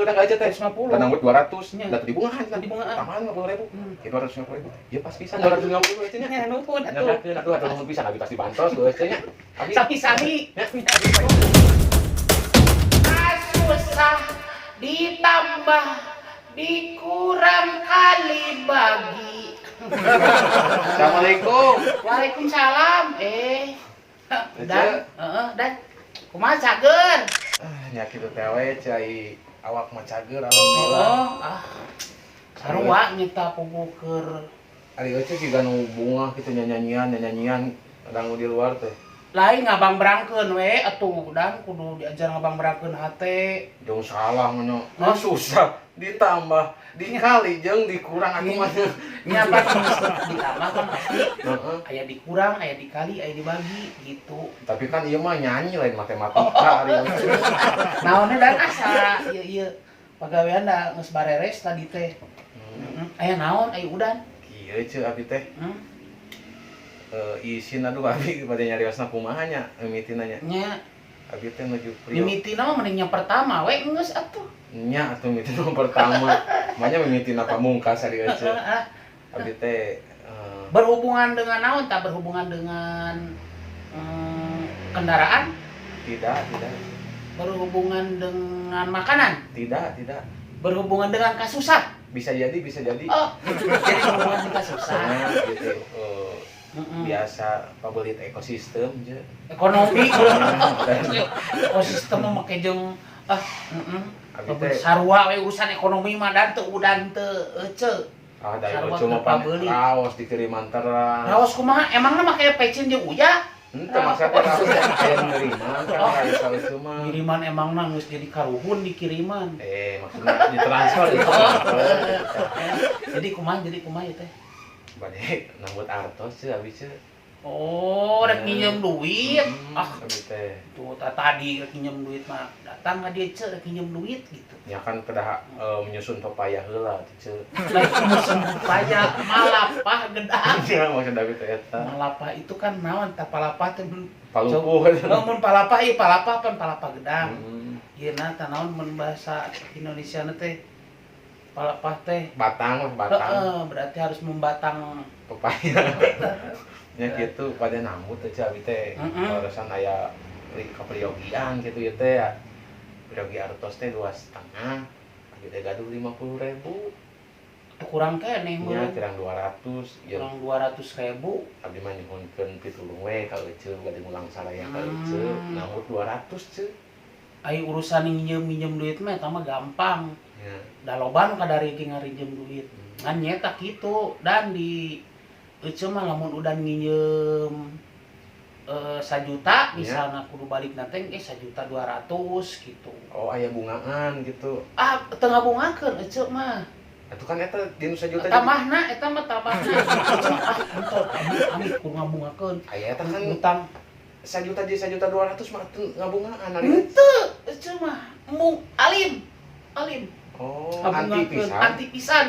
udah ka teh. 150. Dan nambut 200, Nya. da teu dibungaan. Dibungaan. Tambahan 50.000. Ya 250.000. Ya pas pisan 250 nya. Nya nuhun atuh. Nyangkakeun atuh atuh nuhun pisan abi pasti bantos geus nya. Abi Sami-sami. Susah ditambah dikurang kali bagi. Assalamualaikum. Waalaikumsalam. Dan, heeh, dan kumaha, cager? Ah, nya kitu teh we cai awak mah cager, alhamdulillah. Oh, ah. Sarua nyita puguh keur. Ari eueuh siga nu bungah kitu nyanyian nyanyian dangu di luar teh. Lain, ngabangbrangkeun we atuh, dan kudu diajar ngabangbrangkeun hate. Jauh salah ngono. Ah, susah ditambah dikali jeung dikurang atuh mah. Nya apa ditambah kan pasti aya dikurang, aya dikali, aya dibagi gitu. Tapi kan ieu mah nyanyi, lain matematika ari eueuh. Naonnya dan asa ieu ieu pagawean da geus bareres tadi teh. Aya naon, aya udan? Kieu ceu abi teh. Isin aduh, abi pada nyariosna kumaha nya mimitina nya. Nya. Abi teh nuju priok. Mimitina mah mending yang pertama we geus atuh. Nya atuh mimitina pertama. Manya mimitina pamungkas ari eueuh. Ah, Abi teh berhubungan dengan naon tak, berhubungan dengan kendaraan? Tidak, tidak. Berhubungan dengan makanan? Tidak, tidak. Berhubungan dengan kasusah? Bisa jadi, bisa jadi. Oh, jadi berhubungan dengan kasusah. Nah, gitu. Biasa pabelit ekosistem je. Ekonomi, ekosistem mah make jeung ah heeh. Abi teh Sarua we urusan ekonomi mah, dan teu udan teu ece. Ah, da Sarua cuma teu pan pabeuli. Raos dikiriman terus. Raos kumaha? Emangna make pecin jeung uyah? Henteu, maksudnya raos aya nu nerima kan aya saeuseum mah. Kiriman emangna geus jadi karuhun dikiriman. Eh, maksudnya ditransfer, ditransfer gitu. Jadi kumaha ieu teh? Bade nambut artos sih abi sih. Oh, rek nginjem duit. Ah, abi teh. Tuh tadi rek nginjem duit mah datang ka dieu ce rek nginjem duit gitu. Ya kan kedah menyusun pepaya heula tuh ce. Lain musim pepaya, malapah gedang. Ya maksud abi teh eta. Malapah itu kan naon tah palapah teh mun Palupuh. Oh, mun palapah ieu palapah pan palapah gedang. Ieu na tah naon mun bahasa Indonesia na teh palapah teh? Batang lah, batang. Heeh, berarti harus membatang. Pepaya. Ya gitu pada nambut teh ce abi teh. Urusan aya kaperyogian gitu ya teh ya. Peryogi artos teh 2,5. Abi teh gaduh 50.000. Tuh kurang keneh Nya meureun. Kurang 200 ya. Kurang 200.000. Abdi mah nyuhunkeun pitulung we ka eceu, bade ngulang saraya ka eceu, nambut 200 ceu. Ai urusan nginjem-nginjem duit mah eta mah gampang. Da loba nu kadari ge ngarinjem duit. Ngan nyeta kitu dan di eceu mah lamun udah nginjem 1 juta misalnya kudu balik nanti 1.200.000 gitu. Oh, aya bungaan gitu. Ah, teu ngabungakeun eceu mah. Atuh kan eta di nu 1 juta jadi Tambahna eta mah tambahna. Eceu mah, ah entong ami ami kudu ngabungakeun. Aya eta kan Utang 1 juta jadi 1.200.000 mah teu ngabungaan ari. Henteu, eceu mah embung alim. Alim. Oh, anti Ngabungakeun, pisan. Anti pisan.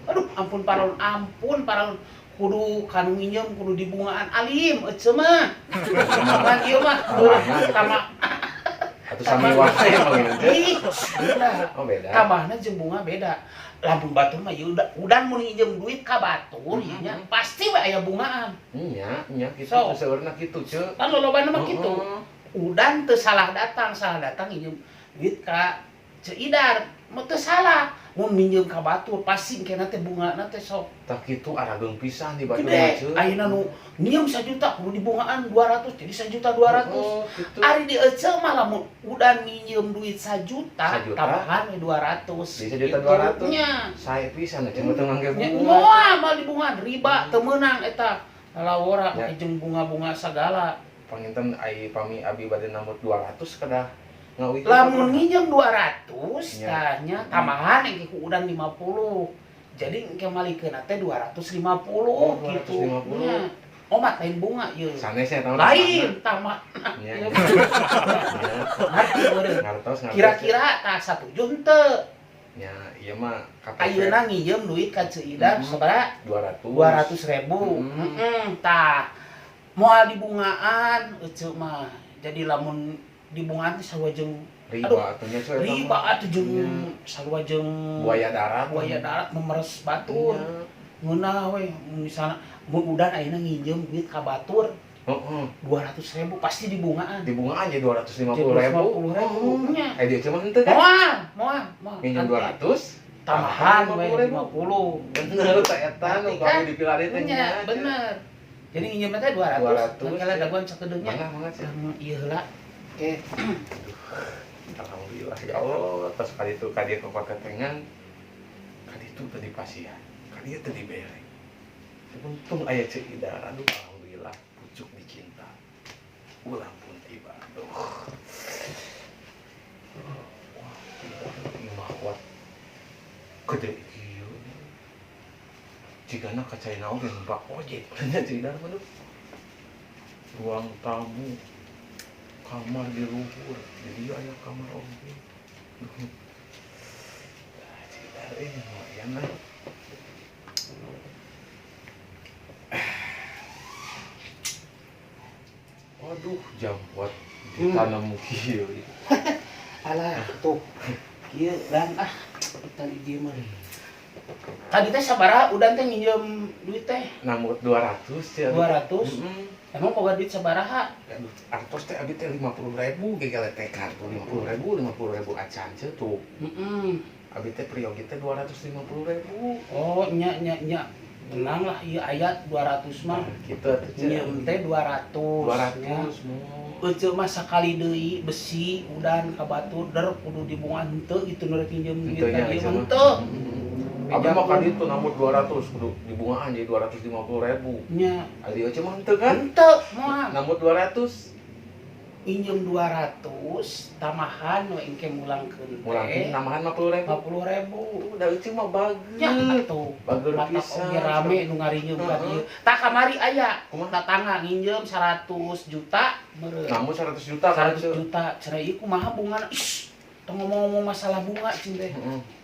Aduh, ampun paralun, ampun paralun. Kudu kanu nginjem kudu dibungaan, alim eceu mah. Ngan ieu mah Tambahna gitu. tama. Atuh sami wae emang ieu teh. Ih, beda. Oh, beda. Tambahna jeung bunga beda. Lamun batur mah ieu udah udan mun nginjem duit ka batur ieu nya pasti we aya bungaan. Nya, nya kitu. So. Seueurna kitu ceu. Kan lolobana mah kitu. Heeh. Udan teu salah datang, salah datang nginjem duit ka Ceu Idar. Mah teu salah. Mun minjem ka batur pasti engkena teh bungana teh sok Tah kitu arageung pisan di batur mah gede. ceu. Ayeuna nu nginjem 1 juta kudu dibungaan 200 jadi 1.200.000. Oh, gitu. Ari di eceu mah lamun udah nginjem duit 1 juta, 1 juta. Tambahan we 200. Jadi 1.200.000. Nya. Sae pisan ceu teu ngangge Nya, bunga. moal mal dibungaan riba teu meunang eta. Lalawora Ya. make jeung bunga-bunga sagala. Panginten ai pami abi bade nambut 200 kedah ngawih. Lamun nginjem 200 Ya. tah nya tambahan engke ku udan 50. Jadi engke malikeun teh 250 Oh, gitu. 250. Nya. Omat lain bunga ieu. Sanes ya tahu. Lain tambah. Nya. Ieu. Nya. Ngerti meureun. Ngartos, ngartos. Kira-kira tah satuju henteu? Nya, ieu mah KTP. Ayeuna nginjem duit ka Ceu Ida sabaraha? 200. 200.000. Heeh, tah. Moal dibungaan eceu mah. Jadi lamun dibungaan teh sarua jeung Riba atuh nya Ceu eta Riba mah. Atuh jeung sarua jeung Buaya darat. Buaya darat memeres batur. Nya. Ngeunah we misalna mun udan ayeuna nginjem duit ka batur 200.000 pasti dibungaan. Dibungaan jadi 250.000. 250.000 nya. Eh, dia cuma henteu kan? Moal, moal, moal. Nginjem 200 tambahan we 50.000. 50. Bener teh eta nu Berarti kan? kami dipilari teh Nya, nya. bener. Jadi nginjem teh 200, 200, kala ya. daguan sakedeungnya. Mangga mangga sih. Ieu heula. Oke. Alhamdulillah ya Allah, terus kali itu ka dieu ke Kotetengan. Kali itu teu dipasihan. Kali ieu teu dibere. Untung aya Ceu Ida. Aduh, alhamdulillah pucuk dicinta. Ulang pun tiba. Aduh. Wah, imah kuat gede kieu. Jigana ka China oge numpak ojek. Nya Ceu Ida mah, duh. Ruang tamu, kamar di luhur, di dieu aya kamar oge. Duh. Ah, Ceu Ida euy lumayan lah. Waduh, jam kuat ditanam kieu. Alah, tuh. Kieu dan ah, tadi dia mah. Tadi teh sabaraha udan teh nginjem duit teh? Nambut 200 ya. 200? Heeh. Emang boga duit sabaraha? Aduh, artos teh abi teh 50.000 gegeletekan tuh 50.000 50.000 acan ceu tuh. Abi teh priyogi teh 250.000. Oh, nya nya nya. Tenang lah, ieu aya 200 mah. Gitu atuh ceu. Nginjem teh 200. 200 mu. Ece mah sakali deui besi udan ka batur der kudu dibunga henteu gitu nu rek nginjem duit Henteu ka nya dieu ceu mah. henteu. Abi mah ka ditu nambut 200 kudu dibungaan jadi 250.000. Nya. Ari ieu mah henteu kan? Henteu moal. Nambut 200. Injem 200 tambahan we engke mulangkeun teh. Mulangkeun tambahan 50.000. 50.000. Udah euceu mah bager. Nya atuh. Bager Mata pisan. oge rame nu ngarinyeum ka dieu. Tah kamari aya Kumaha? tatangga nginjem 100 juta meureun. Nambut 100 juta kan 100 juta cenah ieu kumaha bungana? Ish, tong ngomong-ngomong masalah bunga cing teh.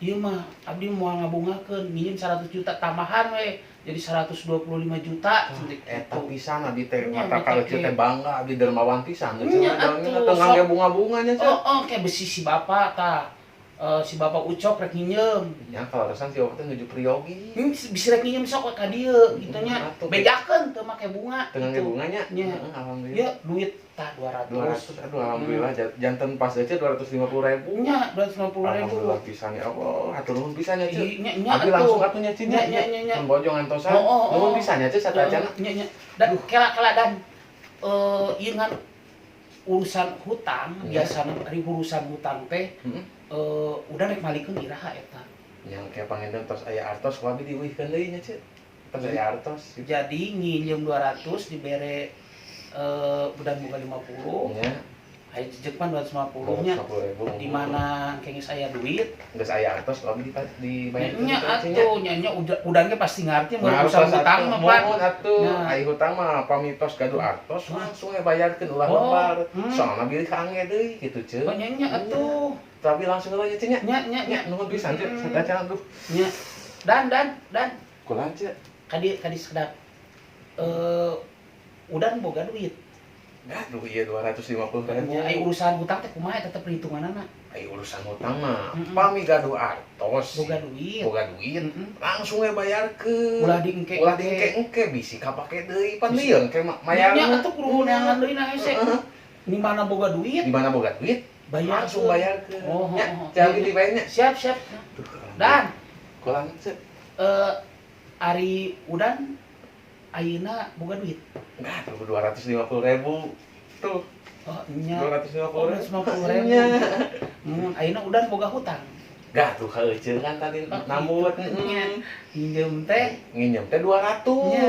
Ieu mah abdi moal ngabungakeun nginjem 100 juta tambahan we jadi 125 juta cing teh Eta gitu. pisan abi teh Nya, mata abi ka teh euceu teh bangga abdi dermawan pisan. Euceu Nya, mah jalmi atuh, teu ngangge sok. bunga-bunganya ceu. Oh, oh, kayak besi si bapak tah. Si bapak Ucok rek nginjem. Nya kaleresan si bapak teh nuju priyogi. Ini bisa rek nginjem sok ka dieu gitu nya. Atuh. Bejakeun teu make bunga. Teu ngangge gitu. bunganya. Nya. Heeh, alhamdulillah. Ya duit tah 200. 200, aduh alhamdulillah janten pas aja 250.000. Nya 250.000. Alhamdulillah pisan ya Allah, hatur nuhun pisan ya ceu. Ih, nya nya Abi atuh. langsung atuh nya ceu Nya nya nya nya. Mun bojong antosan. Oh, oh, oh. Nuhun pisan nya ceu satacana. Nya nya. Dan kela-kela dan ieu ngan urusan hutang Nya. biasana ari urusan hutang teh Heeh. Udah rek malikeun iraha eta. Yang kayak panginten tos aya artos ku abi diuihkeun deui nya ceu. Tos aya artos gitu. Jadi nginjem 200 dibere udah boga 50. Nya. Aya jejeg mah 250 nya. 250.000. Di mana engke geus aya duit Geus aya artos ku abi dibayarkeun nya teh, Ceu, nya. atuh nya nya udah udangnya pasti ngarti mun Nah, urusan artos hutang atuh, mah pan. Mohon atuh, Nah. ai hutang mah pamitos gaduh artos langsung we bayarkeun ulah Oh, lebar. hmm. Soalna bilih kaangge deui gitu ceu. Oh nya nya atuh. Tapi langsung heula nya ceu nya. Nya nya Nya nya. nuhun pisan ceu, satacana aduh. Nya. Dan dan dan Kulan ceu. kadi kadi sekedap udan boga duit. Aduh ieu 250.000. Nya ai urusan hutang teh kumaha eta teh perhitunganana? Ai urusan hutang mah Mm-mm. pami gaduh artos. Boga duit. Boga duit, Mm-mm. langsung we bayarkeun. Ulah diengke. Ulah diengke-engke bisi kapake deui pan lieu engke mah Mayarna mayarna. atuh kudu neangan deui na hese. Heeh. Di mana boga duit Di mana boga duit, bayar langsung bayarkeun. Oh, Nya, oh, oh. ceu abi dibayarnya. Siap siap. Duh, Dan kulan ceu. Ari udan ayeuna boga duit. Aduh, 250.000 tuh. Oh, nya. 250.000. 250.000. Nya. Ayeuna udan boga hutang. Gah tuh ka euceun kan tadi Oh, nambut. gitu. Nya. Nginjem teh Nginjem teh 200. Nya.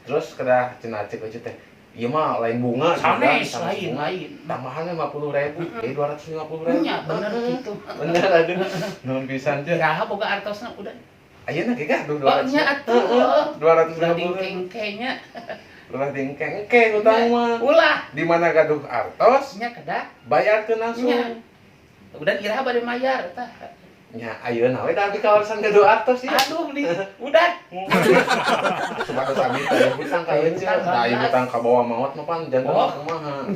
Terus kedah cenah cek euceun teh. Ieu mah lain bunga sanes sanes lain bunga. lain. Tambahan 50.000, jadi 250.000. Nya bener gitu. Bener aduh. Nuhun pisan ceu. Iraha boga artosna udah. Ayeuna ge gah tuh Oh 200. nya atuh. 250. Ulah diengke-engke nya. Ulah diengke-engke hutang mah. Ulah. Di mana gaduh artos, Nya kedah. bayarkeun langsung. Nya. Udah iraha bade mayar tah. Nya ayeuna we da abi kaleresan gaduh artos ieu. Aduh, beli. Udah. Supados abi teh hutang ka Ece. Hutang, Da ieu hutang ka bawa maot mah pan janten Oh. kumaha.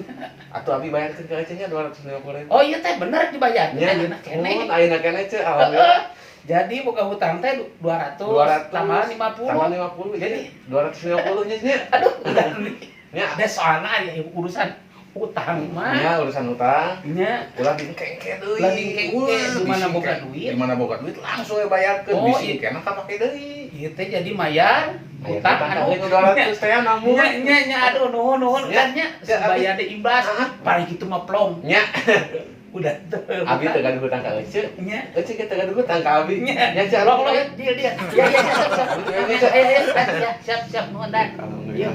Atuh abi bayarkeun ka Ece nya 250.000. Oh iya teh bener dibayar. Nya. Ayeuna keneh. Mun ayeuna keneh Ce, alhamdulillah. Jadi boga hutang teh 200, 200 tambahan 50. Tambah 50 jadi 250 nya nya. Aduh, udah beli. Nya. Ada soalnya ya urusan utang mah. Nya urusan utang. Nya. Ulah dingkengke deui. Ulah dingkengke, Ulah, di mana bisi boga ke- duit. Di mana boga duit langsung we bayarkeun. Oh, Bisi iya. kena kapake deui. Ieu teh jadi mayar Mayar utang anu anu 200 teh namun. Nya nya nya aduh nuhun nuhun Nya. kan nya Ya, abi. bayar deh imbas. Ah. Paling kitu mah plong. Nya, Udah teu. abi teu gaduh hutang ka Ece. Nya. Ece ge teu gaduh hutang ka abi. Nya. Nya Ce, Lok lok dia dia. Ya ya siap siap. Abi teu Ya gaduh, Ce. ya ya siap siap siap nuhun dan. Alhamdulillah.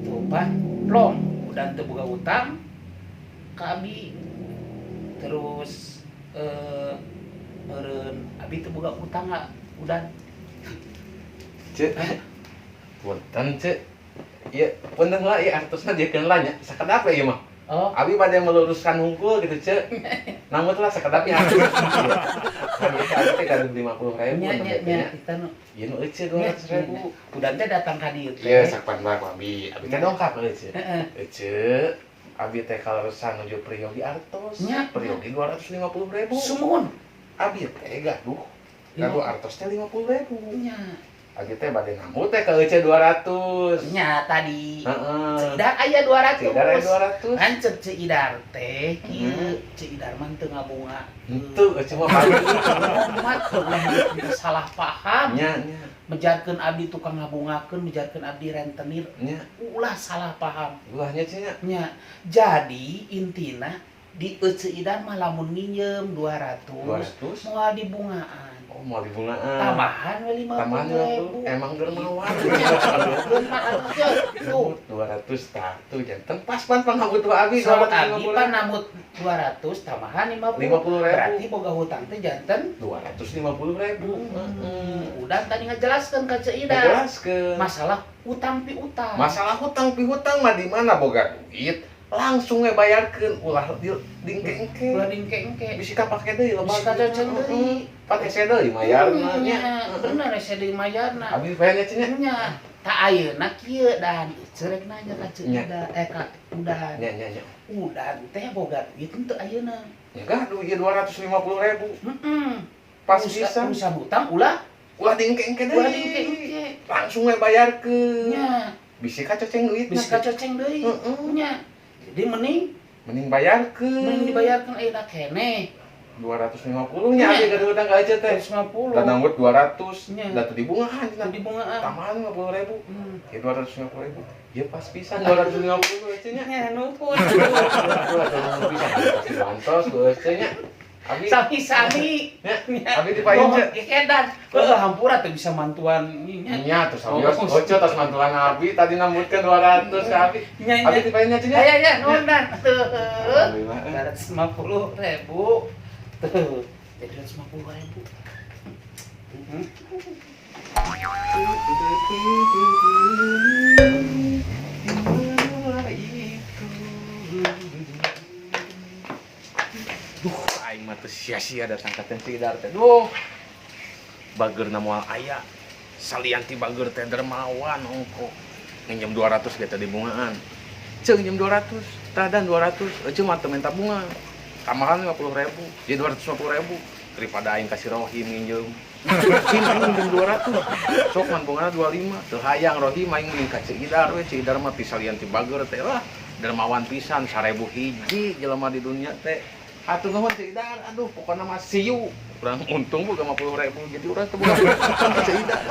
Tuh pan plong udah teu boga utang ka abi. Terus meureun abi teu boga utang ah udah. Ce. Punten Ce. Ieu punten lah ieu artosna diekeun lah nya. Sakedap we ieu mah. Oh, Abi bade meluruskan hungkul gitu Ce. Namun lah sakedap nya. Kan ieu teh abi teh gaduh 50.000. nya nya nya kita nu Ieu nu Ece 200.000. Udah teh datang ka dieu teh. Iya, sakpan bae ku abi. Abi teh dongkap ka Ece. Heeh. Ece, abi teh kaleresan nuju priyogi artos. Nya. Priyogi 250.000. Sumuhun. Abi teh gaduh. Gaduh artos teh 50.000. Nya. Abi teh bade nambut teh ka Ece 200. Nya tadi. Heeh. Ceu Idar aya 200. Ceu Idar aya 200. Kan cek Ceu Idar teh kieu, Ceu Idar mah teu ngabunga. Henteu Ece mah paling. Mah teu ulah salah paham. Nya nya Mejarkeun abdi tukang ngabungakeun, mejarkeun abdi rentenir, nya. Ulah salah paham. Ulah nya Ce nya. Nya. Jadi intina di Ceu Idar mah lamun minjem 200, 200. moal dibungaan. Oh, mau dibungaan. Tambahan we Tambahan 50.000. 50. Emang dermawan. Tuh. 200 tah tuh janten pas pan pangabutuh abi Saur abi 250. pan nambut 200 tambahan 50. 50.000. Berarti boga hutang teh janten 250.000. Heeh. Udah tadi ngajelaskeun ka Ceu Ida. Jelaskeun. Masalah utang piutang. Masalah hutang pihutang mah di mana boga duit langsung we bayarkeun ulah dingke-engke. Ulah dingke-engke. Bisi kapake deui loba. Bisi kacoceng deui. Pan hese deui mayarna nya. Bener hese deui mayarna. Abi bayarnya cenah nya. Nya. Tak ayeuna kieu dan cerek nanya ka Ceu Nya. Ida eh ka Udan. Nya nya nya. Udan teh boga duit henteu ayeuna. Ya gaduh ieu 250.000. Heeh. Pas pisan. Urusan hutang ulah Ulah dingke-engke deui. ulah dingke-engke. Langsung we bayarkeun. Nya. Bisi kacoceng duitna. Bisi kacoceng deui. Heeh. Nya. Jadi mending Mending bayarkeun. mending dibayarkeun ayeuna keneh. 250 nya abi gaduh hutang ka Ece teh. 250. Dan nambut 200, Nya. da teu dibungaan Teu cenah. dibungaan. Tambahan 50.000. Ya 250.000. Ya pas pisan 250 Ece nya. Nya nuhun. Aduh, atuh nuhun pisan pasti bantos ku Ece nya. Abi Sami-sami. nya, abi dipayun ce. Edan. Heuh hampura teu bisa mantuan nya. Nya atuh sawios oce tos mantuan abi tadi nambutkeun 200 ka abi. Nya Abi nya. dipayun nya ce nya. Ya ya nuhun dan. Tuh. Alhamdulillah. 250.000. Tuh. Jadi 250.000. Duh, aing mah teu sia-sia datang ka Teh Idar teh. Duh. Bageurna moal aya. Salian ti bager teh dermawan ongko. Nginjem 200 ge teh dibungaan. Ceuk nginjem 200, tadan 200, euceu mah teu minta bunga. Tambahan 50.000, jadi 250.000. Daripada aing ka si Rohim nginjem. Rohim aing nginjem 200. Sok man bungana 25. Teu hayang Rohim aing mending ka Ceu Idar we. Ceu Idar mah ti salian ti bager teh lah. Dermawan pisan 1000 hiji jelema di dunia teh. Atuh nuhun Ceu Idar, aduh pokona mah siu. Urang untung boga 50.000 jadi urang teu boga utang ka Ceu Idar.